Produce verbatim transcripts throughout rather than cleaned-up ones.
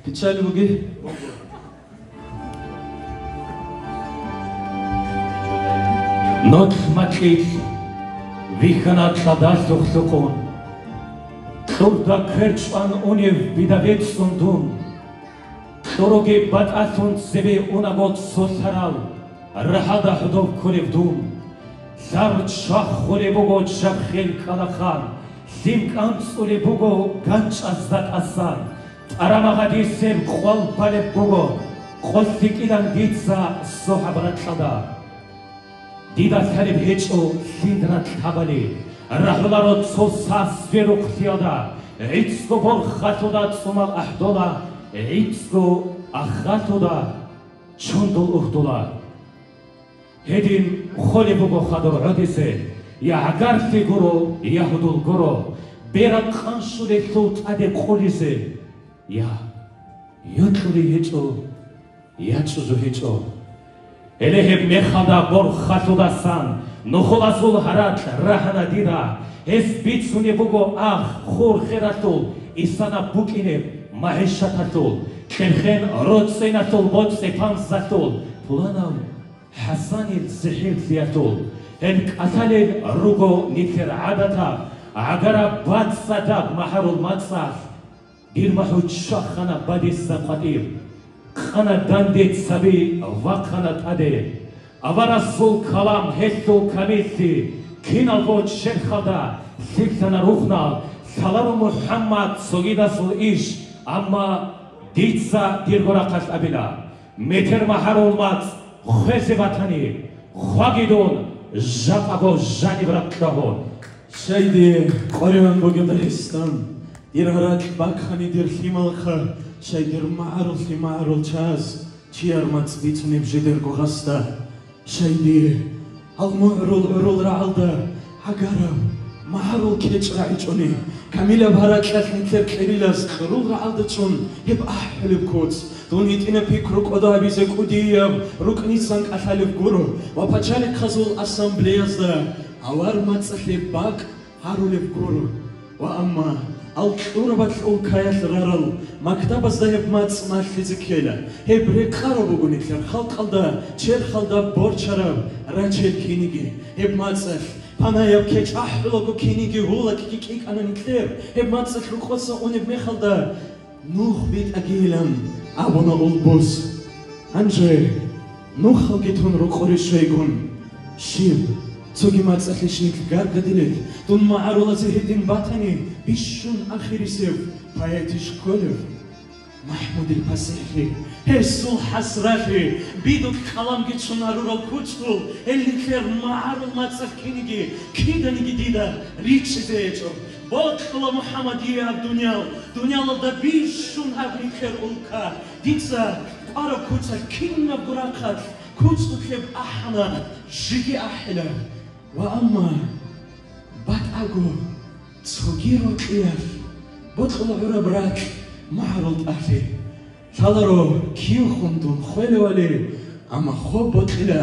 Печаль буги. Нолъ макьилъ вихьана кьадалъухъ лъукъун, кьурда квер чӀван унев бида бецӀцӀун дун. Кьуруги батӀалъун цебе унаго цо лъарал, рагьалда хӀодов кколев дун. Лъар чвахулеб буго чаххел кӀалахъан, лъим кӀанцӀулеб буго ганчӀазда тӀасан, тӀарамагъадисеб къвал балеб буго, къолъи кӀилан дица сохӀаб ракьалда. Дида лъалеб гьечӀо лъил ракь гьабали, рагьуларо цо сас верухълъиялда, гӀицӀго борхалъуда цӀумал ахӀдола, гӀицӀго ахалъуда чундул угьдула. Гьедин холеб буго хадур гӀодизе, я гӀагарлъи гуро, я гьудул гуро, бераб къанщулелъул тӀаде къулизе, я йокьулей гьечӀо, я чӀужу гьечӀо. Гьеле гьеб мехалда борхалъудасан нухулазул гьаракь рагьана дида. Гьес бицунеб буго ах, хур хералъул, исана букӀинеб магӀишаталъул, кьерхен роцӀцӀиналъул, боцӀи панзалъул, пуланав ХӀасанил сихӀирлъиялъул. Гьел кӀалъалел руго нилъер гӀадатаб, гӀагараб бацӀцӀадаб магӀарул мацӀалъ. Дир магӀу чвахана бадиса къватӀир, къана данде цаби вахъана тӀаде. Аварагасул калам гьелъул камиллъи киналго черхалда лъилъана рухӀнал, лъаларо МухӀаммад цогидасул иш, амма дица дирго рахъалъ абила. Метер магӀарул мацӀ хвезе батани, хваги дун, жакъаго жаниб ракь рагьун. Щайди къваригӀун бугеб Дагъистан, дир гьаракь бахъани дир лъималха, щай дир магӀаруллъи магӀарул чаз, чияр мацӀ бицунеб жидерго гъасда. Щайди гьал мугӀрул гӀурул рагӀалда гӀагараб магӀарул кечӀ рагӀичӀони, камилаб гьаракьалъ нилъер кьерилас кьурул рагӀалда чӀун гьеб ахӀулеб куц, дун гьитӀинаб пикру кӀодо гьабизе кӀудияб рукӀнисан кӀалъалеб гуро ва пачалихъазул ассамблеязда авар мацӀалъе бакӀ гьарулеб гуро. Ва амма ал кьурабалъ улкаялъ рарал мактабазда гьеб мацӀ малъизе ккела. Гьеб рекъараб буго нилъер халкъалда черхалда борчараб рачел киниги. Гьеб мацӀалъ панаяб кечӀ ахӀулаго киниги гьулакги кӀикӀана нилъер. Гьеб мацӀалъ рокъоса унеб мехалда, нух битӀагийилан абуна улбуз. Гьанже нухалги тун рокъоре щвейгун, щиб, цоги мацӀалъищ нилъ гаргадилел, дун магӀарулазе гьедин батани, бищун ахирисев поэтищ кколев? МахӀмудил пасихӀлъи, гьесул хӀасралъи, бидулъ къаламги ччун гьарурал кучӀдул, гьел нилъер магӀарул мацӀалъ киниги, киданиги дида ричӀчӀизе гьечӀо. Бокьула МухӀаммадияб дуниял, дуниялалда бищун гьаб нилъер улка. Дица къвараб куцалъ кинабго рахъалъ куцӀулъеб ахӀана, жеги ахӀила. Ва амма батӀаго цоги рокьиялъ бокьула гӀураб ракь магӀарул тӀалъи. Лъаларо кивхун дун хвелевали, амма хоб бокьила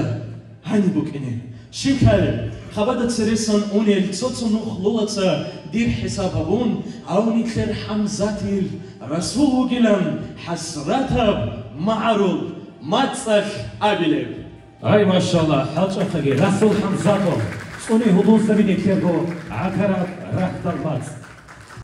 гьаниб букӀине. Щиб лъалеб, хабада цересан унел цо-цо нух лулаца дир хӀисаб гьабун, гьав нилъер ХӀамзатил Расул вугилан хӀасратаб магӀарул мацӀалъ абилеб. Ай, машалла, хӀалчӀахъаги, Расул ХӀамзатов, цӀуни гьудулзаби нилъерго гӀагараб рахьдал мацӀ.